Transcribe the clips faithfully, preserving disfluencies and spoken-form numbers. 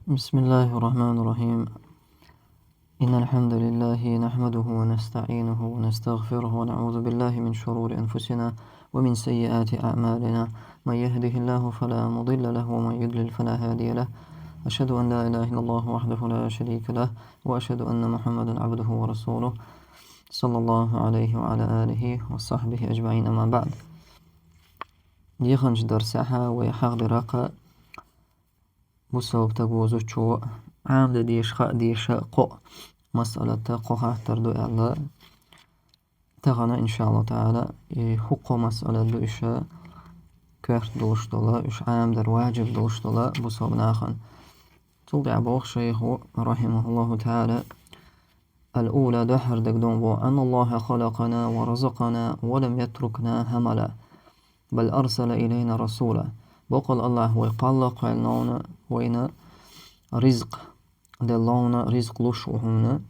بسم الله الرحمن الرحيم. إن الحمد لله نحمده ونستعينه ونستغفره ونعوذ بالله من شرور أنفسنا ومن سيئات أعمالنا. من يهده الله فلا مضل له ومن يضلل فلا هادي له. أشهد أن لا إله إلا الله وحده لا شريك له وأشهد أن محمدا عبده ورسوله صلى الله عليه وعلى آله وصحبه أجمعين. أما بعد. Деханчу дарсехь вай хьахдира кху бусалба стаг вузучо Ӏамадан дезаш, хаа дезаш кхо масъалат, кхо хаттар ду аьлла. Тахана, иншааллаху таӀала, и хӀокхо масъалат ду иштта коьрта долуш долу, уьш Ӏамадар важиб долуш долу бусалба нахана. Цул тӀаьхьа боху шайхо, рахьимахуллаху таӀала: الأولى, дуьххьара дерг ду боху: أن الله خلقنا ورزقنا ولم يتركنا هملا بل أرسل إلينا رسولا. Боккъал Аллахь вай кхолла а кхоьллина, вайна ризкъ делла, ризкъ луш ву хьуна.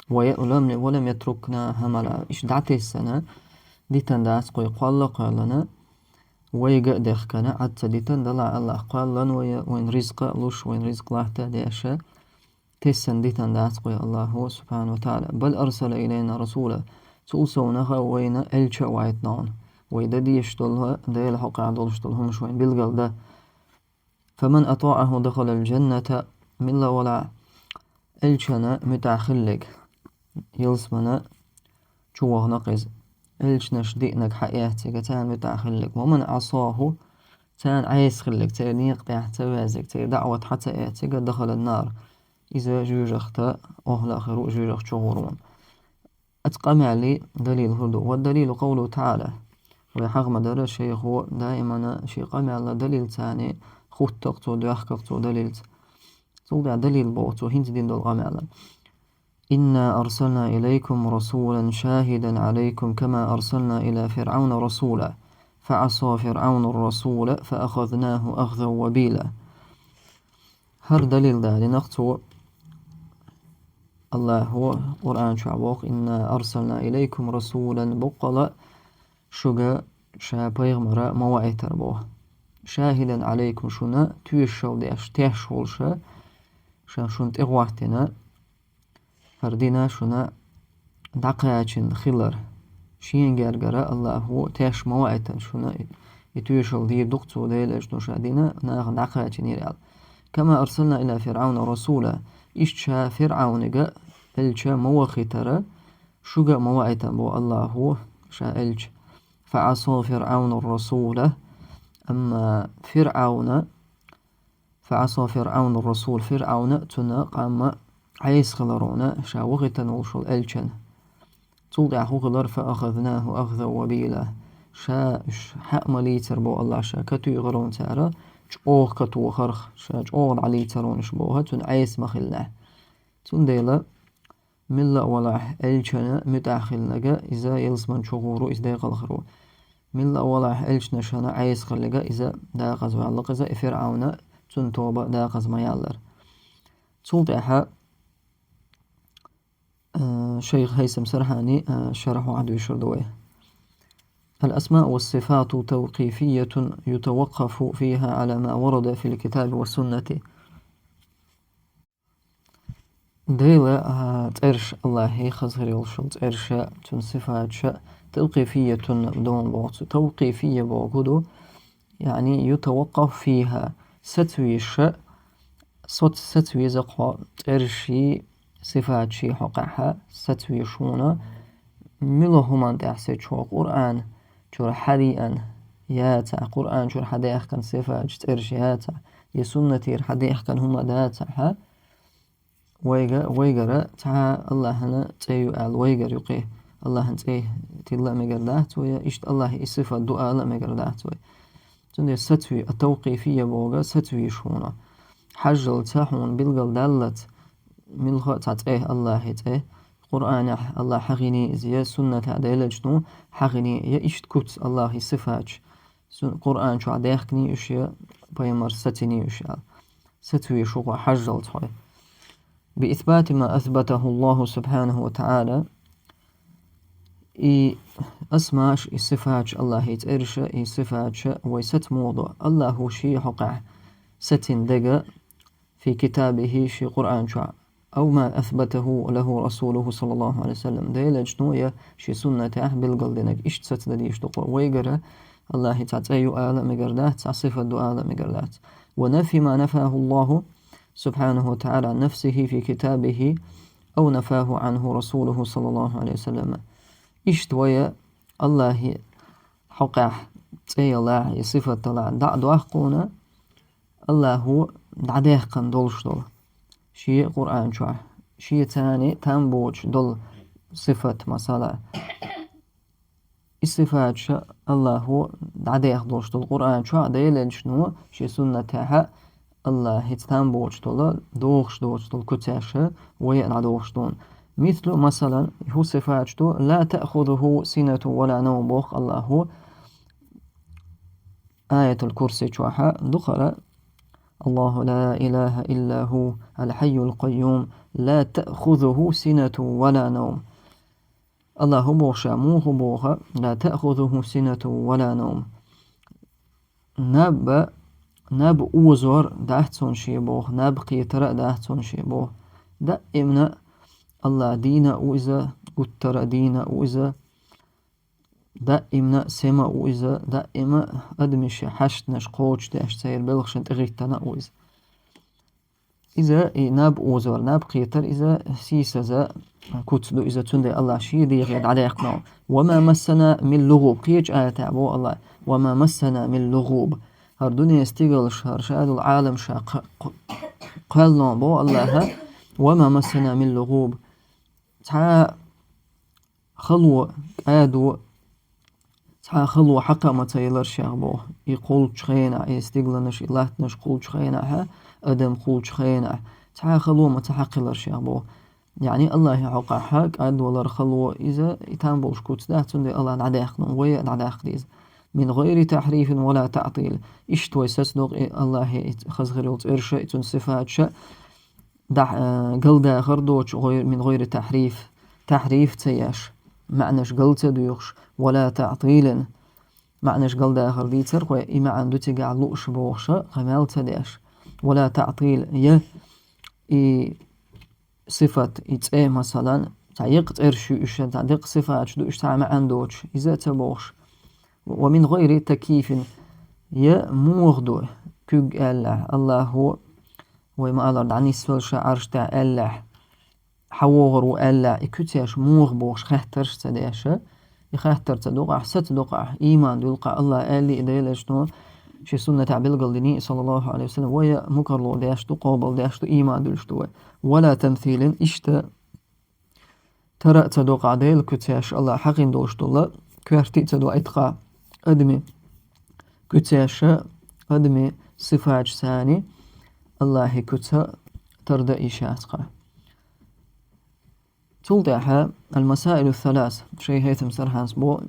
Вай, ولم، ولم يتركنا هملا. Иштта дӀатесна дитина дац кху вай, кхолла а кхоьллина, вайга а дехкина, Ӏад ца дитина, делахь Аллахь кхоьллина вай, вайна ризкъ а луш, вайна ризкъ латта а деш, тесна дитина дац кху вай Аллахьо, субхьанаху ва таӀала. بل أرسل إلينا رسولا. Цул совнаха вайна элча а вайтина, вай дан дезаш долу, Делан хьокъехь долуш долу хӀумаш вайна билгалдан. فمن أطاعه دخل الجنة. Милла а валахь, элчана муьтӀахь хилларг, ялсамане чу вахана иза. Элчанаш диънарг хьаэцнарг, царна муьтӀахь хилларг. ومن عصاه, царна Ӏеса хилларг, церан некъа тӀехь ца ваьзнарг, церан даӀват хьа ца эцнарг, دخل النار. Иза жоьжахатин охӀла хир ву, жоьжахати чу гӀур ву. Оцу къамелан далил хӀун ду? والدليل قوله تعالى. Вай хьаха ма-дарра, шайхо даимана шен къамелан далилца хуттарг цо, доьхкарг цо далилца. Цул тӀаьхьа далил боху цо хӀинца дина долу къамелан: إنا أرسلنا إليكم رسولا شاهدا عليكم كما أرسلنا إلى فرعون رسولا فعصى فرعون الرسول فأخذناه أخذا وبيلا. ХӀара далил далинарг цо, Аллахьо Къуръан чохь боху: إنا أرسلنا إليكم رسولا, боккъала шуьга ша пайхамар ма ваийтара боху. شاهدا عليكم, шуна тоьшалла деш, теш волуш, ша шуна тӀехӀоттийна, хӀара дин шуна дӀакхачийна хилар. Шена гергара Аллахьо теш ма ваийтина шуна, и тоьшалла дийр ду-кх цо, Делан элчано ша дин нахана дӀакхачийнера аьлла. كما أرسلنا إلى فرعون رسولا, иштта ша ФирӀавнага элча ма вахийтара, шуьга а ма ваийтина боху Аллахьо ша элча. فعصى فرعون الرسول, амма ФирӀавна فعصى فرعون الرسول, ФирӀавна цуьнан къам Ӏеса хилар ву ша вахийтина волуш волу элчанна. Цул тӀаьхьа хӀун хилар? فأخذناه أخذا وبيلا. Ша уьш хьа а ма лийцара боху Аллахьа, ша катуьйхира ву цара, чӀогӀа катохарх, ша чӀогӀа дӀалийцара ву уьш боху, цуьнан Ӏеса ма хиллехь. Цундела милла а валахь, элчана муьтӀахь хилларг иза ялсамани чу гӀур ву, иза декъала хир ву. Милла а валахь, элчанашна Ӏеса хилларг иза декъаза ваьлла-кх иза, и ФирӀавна, цуьнан тоба декъаза ма яьллара. Цул тӀаьхьа, а, шайх Хьайсам Сархьани, а, шархь хьадуьйшур ду вай. الأسماء والصفات توقيفية يتوقف فيها على ما ورد في الكتاب والسنة. Делан, а, цӀераш, Аллахьан хаза хир йолуш йолу цӀераш, цуьнан сифаташ, тавкъифиятун ду боху цо. Тавкъифия бохург ду, яъни ютаваккъафу фиха, сацавеш, соц-, сацавеза кху цӀераший, сифаташий хьокъехь, сацавеш хьуна, муьлха хӀуманна тӀехь сецча, Къуръан чуьра хьадеана яцахь, Къуръан чуьра хьадаьхкина сифаташ, цӀераш яцахь, я суннатера хьадаьхкина хӀума дацахь, вайга, вайгара цхьа Аллахьан цӀе ю аьлла, вайгара юкъе Аллахьан цӀе тилла а мегар дац вай, иштта Аллахьан и сифат ду ала а мегар дац вай. Цундела сацаве-, ат-тавкъифия бохург сацавеш хьуна. Хьажжалца хьуна билгалдаллалц, муьлха а цхьа цӀе, Аллахьан цӀе, Къуръанехь Аллахь хьахийний иза, я суннатехь Делан элчано хьахийний, я иштта куц Аллахьан сифаташ, су-, Къуръан чохь даьхкиний уьш, я пайхамара сацийний уьш аьлла. Сацавеш ву хьо хьажжалца хьо. بإثبات ما أثبته الله سبحانه وتعالى. И асмааш, и сифаташ, Аллахьан цӀераш, и сифаташ вай саца муха до? Аллахьо шен хьокъехь сацийна дерг, في كتابه, ший Къуръан чохь, أو ما أثبته له رسوله صلى الله عليه وسلم, Делан элчано я шен суннатехь билгалдинарг, иштта сацадан дийш ду-кх вайгара, Аллахьан цхьа цӀе ю ала а мегар дац, цхьа сифат ду ала а мегар дац. ونفي ما نفاه الله سبحانه وتعالى عن نفسه في كتابه أو نفاه عنه رسوله صلى الله عليه وسلم. Иштта вай Аллахьан хьокъехь цӀе ялахь, я сифат далахь, дӀа а дохкуна, Аллахьо дӀадаьккхина долуш долу шен Къуръан чохь, шен царна там боцуш долу сифат, масала. И сифаташ Аллахьо дӀадаьхна долуш долу Къуръан чохь, Делан элчано шен суннатехь Аллахьан цхьа там боцуш долу, дохуш доцуш долу куьцаш вай а дӀадохуш ду. مثل, масала, хӀун сифаташ ду: لا تأخذه سنة ولا نوم, боху Аллахьо Аятул Курси чохь, ду хӀара: الله لا إله إلا هو الحي القيوم لا تأخذه سنة ولا نوم. Аллахьо боху ша, муха боху: لا تأخذه سنة ولا نوم. Наб, наб озор дац цунна шен боху, наб кхетар а дац цунна шен боху. Даимна Аллахь дийна а ву иза, гуттара а дийна а ву иза, даимна а сема а ву иза, даимна а адамийн шен хьаштанаш кхочушдеш, церан белхашна тӀехӀиттина а ву иза. Иза и наб озор, наб кхетар, иза сийсаза куц ду иза, цундела Аллахьа шен дегӀе дӀадаьккхина. وما مسنا من لغوب, кхечу аятехь боху Аллахьа: وما مسنا من لغوب. ХӀара дуьне стигалш, хӀара ша долу Ӏалам ша кх-, кх-, кхоьллина боху Аллахьа: وما مسنا من لغوب. Цхьа хало, кӀадо, цхьа хало хьакха а ма ца елира шех боху. И кхуллучу хенахь, и стигланаш, и латтанаш кхуллучу хенахь, адам кхуллучу хенахь, цхьа хало ма ца хьакхилира шех боху. Яъни Аллахьан хьокъехь кӀадвалар, хало, иза и там болуш куц дац, цундела Аллахьа дӀадаьккхина, вай а дӀадаккха деза. من غير تحريف ولا تعطيل. Иштта вай сацадо-кх и Аллахьан и хаза хир йолу цӀераш а, и цуьнан сифаташ а, дахь-, э, галдахар доцуш, гӀой-, من غير تحريف, тахьриф ца еш, маьӀнаш гал ца доьхуш, ولا تعطيل, маьӀнаш галдахар дийцар, кхо и маьӀна ду цигахь лууш бохуш, къамел ца деш, ولا تعطيل, я и сифат, и цӀе, масалан, цхьа еккъа цӀераш ю уьш, цхьа деккъа сифаташ ду уьш, цхьа маьӀна доцуш, иза а ца бохуш. ومن غير تكييف, я муха ду, куьг аьллехь, Аллахьо, вай ма-аллара, дӀанисвелла ша Ӏарш тӀехь аьллехь, хьан вогӀур ву аьллехь, и куьцаш муха бохуш хаттарш ца деш, и хаттар ца до-кх ахь, сацадо-кх ахь, ийман дуьллу-кх ахь, Аллахьа аьллий, и Делан элчано шен суннатехь билгалдиний, саллаллаху Ӏалайхи ва саллам, вай а мукъарло деш ду, къобалдеш ду, ийман дуьллуш ду вай. ولا تمثيل, иштта тара а ца до-кх ахь Делан куьцаш, Аллахьа хьахийна долуш долу, коьртий а ца до-кх ахь адамийн куьцаш, адамийн сифаташ санна, Аллахьан куьца тара дан йиш яц-кх ахь. Цул тӀаьхьа المسائل الثلاث, шайх ХӀайтам Сархьанс боху,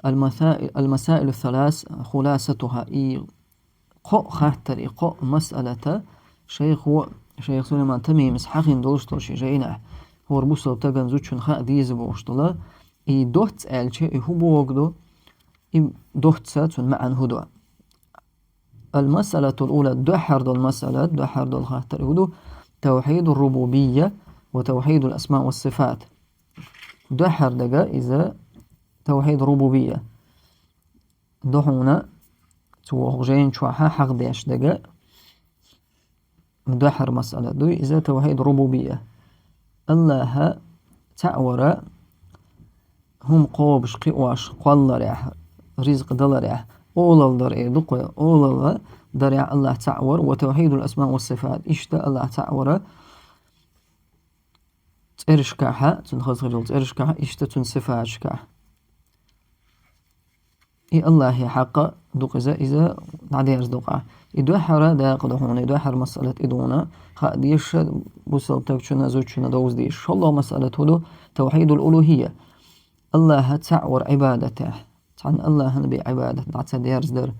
المسائل, المسائل الثلاث خلاصتها, и кхо хаттар, и кхо масъалата шайхо, шайх Сулайман Тамимис хьахийна долуш долу шен жайнахь, хӀора бусалба стагана, зудчунна хаа деза бохуш долу, и доцца аьлча, и хӀун бохург ду, и доцца цуьнан маьӀна хӀун ду. المسألة الأولى, дуьххьара долу масъала, дуьххьара долу хаттар хӀун ду: توحيد الربوبية وتوحيد الأسماء والصفات. Дуьххьара дага иза тавхьид рубубия. Ду хьуна цу воху жайна чохь хьахдеш дага дуьххьара масъала дуй, иза тавхьид рубубия. Аллахьа цхьаъ вара, хӀума кхобуш, кхиош, кхолларехь, ризкъ даларехь, олалла дар эр ду-кх вай, олалла дарехь Аллахь цхьаъ вара, ва тавхьидул асма ва сифат. Иштта Аллахь цхьаъ вара цӀерашкахьа, цуьнан хаза хир йолу цӀерашкахьа, иштта цуьнан сифаташкахь. И Аллахье хьакъ ду-кх иза, иза дӀадерза ду-кх ахь. И дуьххьара дакъа ду хьуна, и дуьххьара масъалат и дуна, хаа дезаш бусалба стагчунна, зудчунна довза дезаш. ШоллагӀа масъалат хӀун ду? Тавхьидул улухьия. Аллахьа цхьаъ вар Ӏибадатехь. Цхьана Аллахьана бен Ӏибадат дӀа ца дерзадар.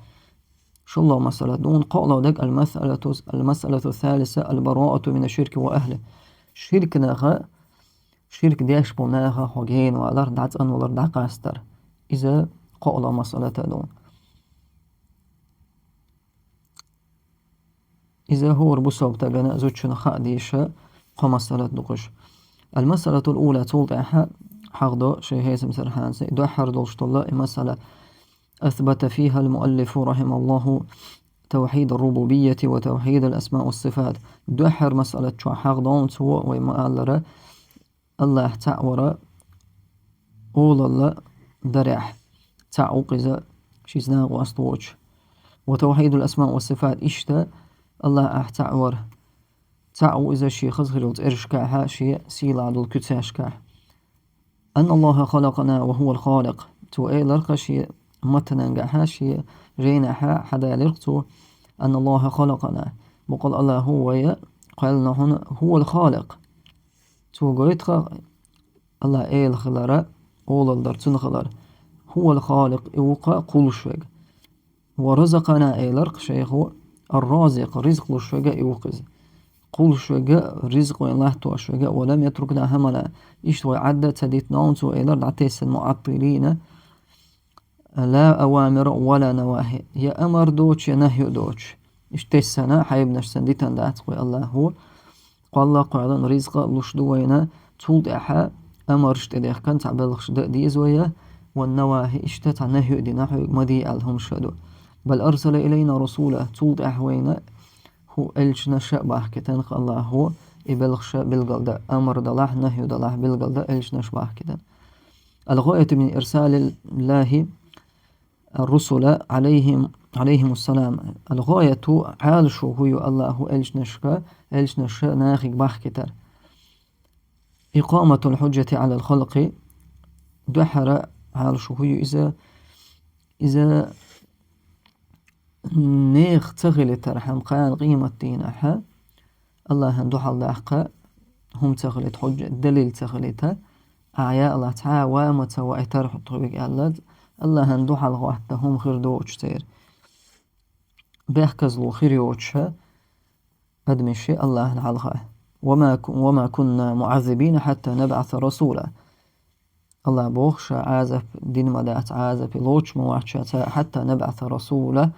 ШоллагӀа масъалат ду хьуна. КхоалгӀа дага: المسألة، المسألة الثالثة البراءة من الشرك وأهله. Ширкнаха, ширк деш болу наха хьо генавалар, дӀацӀанвалар, дӀакъастар. Иза кхоалгӀа масъалат а ду хьуна. Иза хӀора бусалба стагана, зудчунна хаа дезаш кхо масъала да уж. Ал-масъалатул ула, цул тӀехьа хьахдо шайн хӀетамсара хӀанз, дуьххьара долуш долу и масъала: أثبت فيها المؤلف رحمه الله توحيد الربوبية وتوحيد الأسماء والصفات. Дуьххьара масъалат чохь хьахдо цо, вай ма-аллара, Аллахь цхьаъ вара олалла дарехь, цхьаъ ву-кх иза шица накъост воцуш. وتوحيد الأسماء والصفات, иштта Аллахь цхьаъ вара. Цхьаъ ву иза шен хаза хир йолу цӀерашкахьа, шен сийлахь долу куьцешкахь. أن الله خلقنا وهو الخالق. Цо элира-кх шен матанангахьа, шен жайнахьа хьадалира-кх цо: أن الله خلقنا. Бакъ долу Аллахьо вай кхоьллина хьуна, هو الخالق. Цо гойту-кх Аллахь эла хилар, олалла дар цуьнан хилар. هو الخالق, и ву-кх кхуллуш верг. ورزقنا, элира-кх шайхо, الرازق, ризкъ луш верг а и ву-кх иза. Кхуллуш верг а, ризкъ вайна латтош верг а, ولم يتركنا هملا. Иштта вай Ӏадда ца дитина хьуна цо, элира, дӀатесна, معطلين, لا أوامر ولا نواهي. Я амар доцуш, я нахью доцуш. Иштта тесна, хьайбанаш санна дитина дац-кх вай Аллахьо. Кхолла а кхоьллина, ризкъ а луш ду вайна, цул тӀаьхьа амарш тӀедехкина, цхьа белхаш дан а деза вай, والنواهي, иштта цхьа нахью а дина, хьоьга ма де аьлла хӀумаш а ду. بل أرسل إلينا رسولا, цул тӀаьхьа вайна хӀу элчанаш а бахкийтина-кх Аллахьо, и белхаш а билгалдан, амар далахь, нахью далахь билгалдан элчанаш бахкийтина. الغاية من إرسال الله الرسل عليهم، عليهم السلام. الغاية, Ӏалашо хӀу ю Аллахьо элчанашка, элчанаш нахе бахкийтар. إقامة الحجة على الخلق. Дуьххьара Ӏалашо хӀу ю иза, иза нехан ца хилийтархьама, кхана къематдийнахьа Аллахьан дуьхьал даккха хӀума ца хилийта, хьуьжа, далил ца хилийта, ахьа я Аллахь, цхьа а ва ма ца ваийтар тхоьга аьлла, Аллахьан дуьхьал хӀотта хӀума хир доцуш церан. Бехказло хир йоцуша адамаш Аллахьана хьалха. وما ك-، وما كنا معذبين حتى نبعث رسولا. Аллахь боху, ша Ӏазап дина ма дац, Ӏазапе лоцуш ма вац ша цара, حتى نبعث رسولا,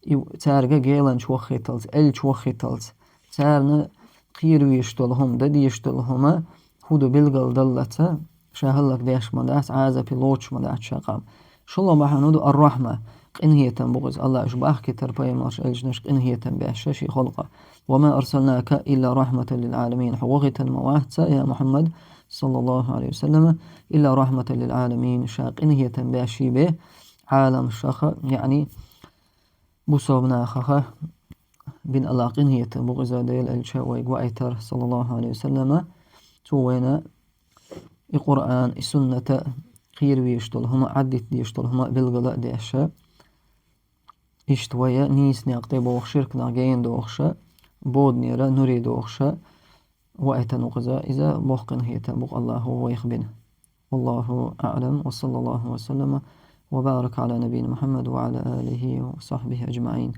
и цаьрга геланча ваххийталц, элча ваххийталц. Царна кхера везаш долу хӀума, дан дезаш долу хӀума, хӀу ду билгалдаллалц, ша хӀаллакдеш ма дац, Ӏазапе лоцуш ма дац ша къам. ШолгӀа бахьана ду الرحمة, къинхетам бу иза. Аллахь уьш бахкийтар, пайхамарш, элчанаш, къинхетам беш шен халкъа. وما أرسلناك إلا رحمة للعالمين. Хьо вахийтина ма вац ша, я Мухьаммад, صلى الله عليه وسلم, إلا رحمة للعالمين, ша къинхетам беш бен Ӏаламашха, яъни бусалба нахаха бина Аллахь къинхетам бу иза, Делан элча вайга ваийтар, صلى الله عليه وسلم. Цо вайна и Къуръан, и суннат, кхера везаш долу хӀума, Ӏаддита дезаш долу хӀума билгала а деш, иштта вай нийса некъа тӀе бохуш, ширках гена дохуш, боданера нуре дохуш ваийтина ву-кх иза, иза боккха къинхетам бу-кх Аллахьо вайх бина. والله أعلم، وصلى الله وسلم وبارك على نبينا محمد وعلى آله وصحبه أجمعين.